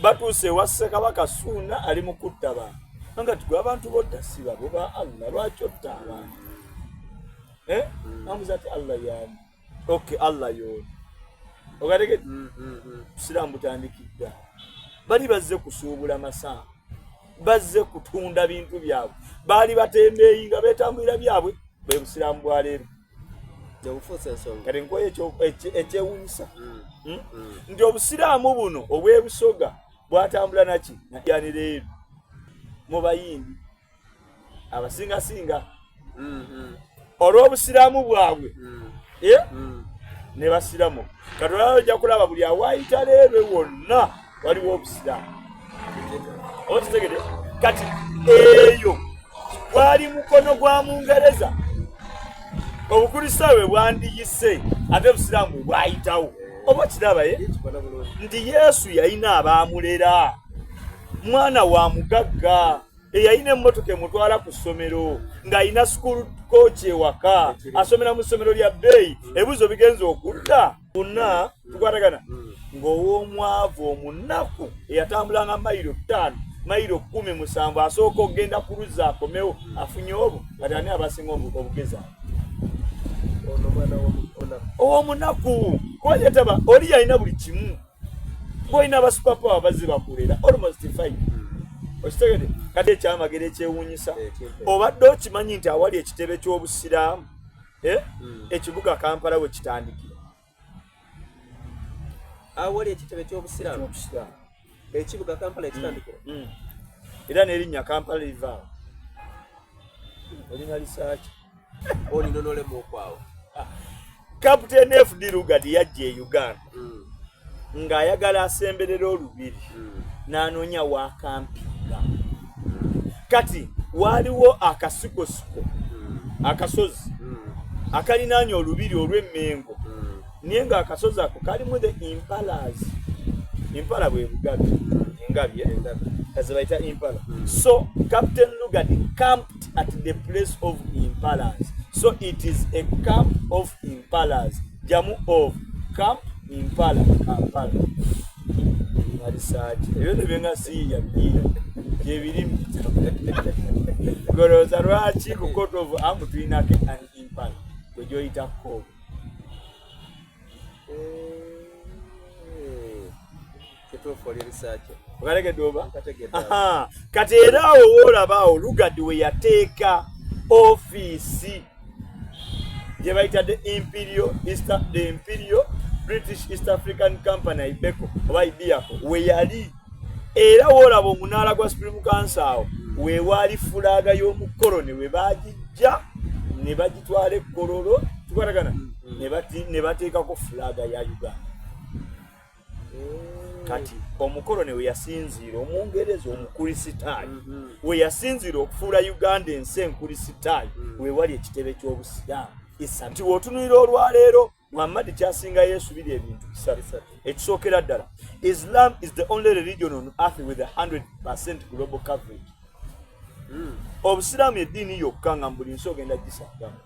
Batuuse ewa Ssekabaka Ssuuna ali mu kutta bantu. Nga tigwe abantu botta si babo ba Allah, lwaki otta abantu? Eh? Mm. Amuza ati Allah yani. Okay, Allah yono. Okategedde? Mm, mm, mm. Busiraamu butandikidda. Bali bazze kusuubula masamba. Bazze kutunda bintu byabwe. Baali batembeeyi nga beetambulira byabwe. Bwe busiraamu bwa leero. Kati nkoye ekyewunyisa mm. hmm? mm. nti obusiraamu buno obw'ebusoga bwatambula naki yani leero mu bayindi abasingasinga mm-hmm. olw'obusiraamu bwabwe mm. eh? ne basiramu kati olaba ojja kulaba buli awayita leerwe wonna waliwo obusiraamu oba kitegede kati eyo gwali mukono gwa mungereza obukristaayo bwe bwandiyise ate obusiraamu bwe bwayitawo oba kiraba ye nti yesu yalina abaamulera mwana wa mugagga eyalina emmotoka emutwala ku ssomero ng'alina school coach ewaka asomera mu ssomero lya bbeeyi ebibuzo bigenza okudda bonna tukwatagana mm. ng'ow'omwavu omunaku eyatambulanga mayiro ttaano mayiro 17 asooka okugenda ku luzzi akomewo mm. afunye obwo kati ani abasinga obugezi awo ow'omunaku kuba yetaba oli yalina buli kimu golina aba superpower bazze bakulera almost five mm. okitegede kati ekyamagero ekyewuunyisa obadde okimanyi nti awali ekitebe ky'obusiraamu eh? mm. ekibuga kampala we kitandikira awali ekitebe ky'obusiraamu ekibuga kampala ekitandikira mm. mm. era n'erinnya kampala livaawo olina lisaaki olinonolemu okwawo ah. Captain FD Lugard yajja e Uganda mm. ng'ayagala asemberera olubiri mm. n'anoonya wakampinga mm. kati waaliwo akasikosiko mm. akasozi mm. akalinaanya olubiri olw'emmengo mm. naye ng'akasozi ako kalimu the impalas impala bwe bugabi engabi eh? kazebayita impala mm. so Captain Lugard camped at the place of impalas so it is a camp of impalas jamu of camp impala kampala alisaaki ebyo nebyenga siiya biyiya gyebirimu golowooza lwaki ku court of arm tulinako an impala gwe gyoyita koobo okategedde oba kati era awo woolaba awo lugadi we yateeka ofiisi gye bayita the imperial East, the imperial british east african company ibeko oba ibiako we yali era woolaba omunaala gwa supreme council awo wewaali fulaaga y'omukoloni we bagijja ne bagitwala ekkololo tukwatagana ne bateekako fulaaga ya uganda kati omukoloni we yasinziira omungereza omukulisitaayo mm-hmm. we yasinziira okufuula uganda ensi enkulisitaayo mm. wewali ekitebe ky'obusiraamu isa nti wotunulira olwaleero muhammadi kyasinga yesu biri ebintu bisatu ekisookera ddala islam is the only religion on earth with 100 percent global coverage mm. obusiraamu eddiini yokka nga mu buli nsi ogenda gisangamu.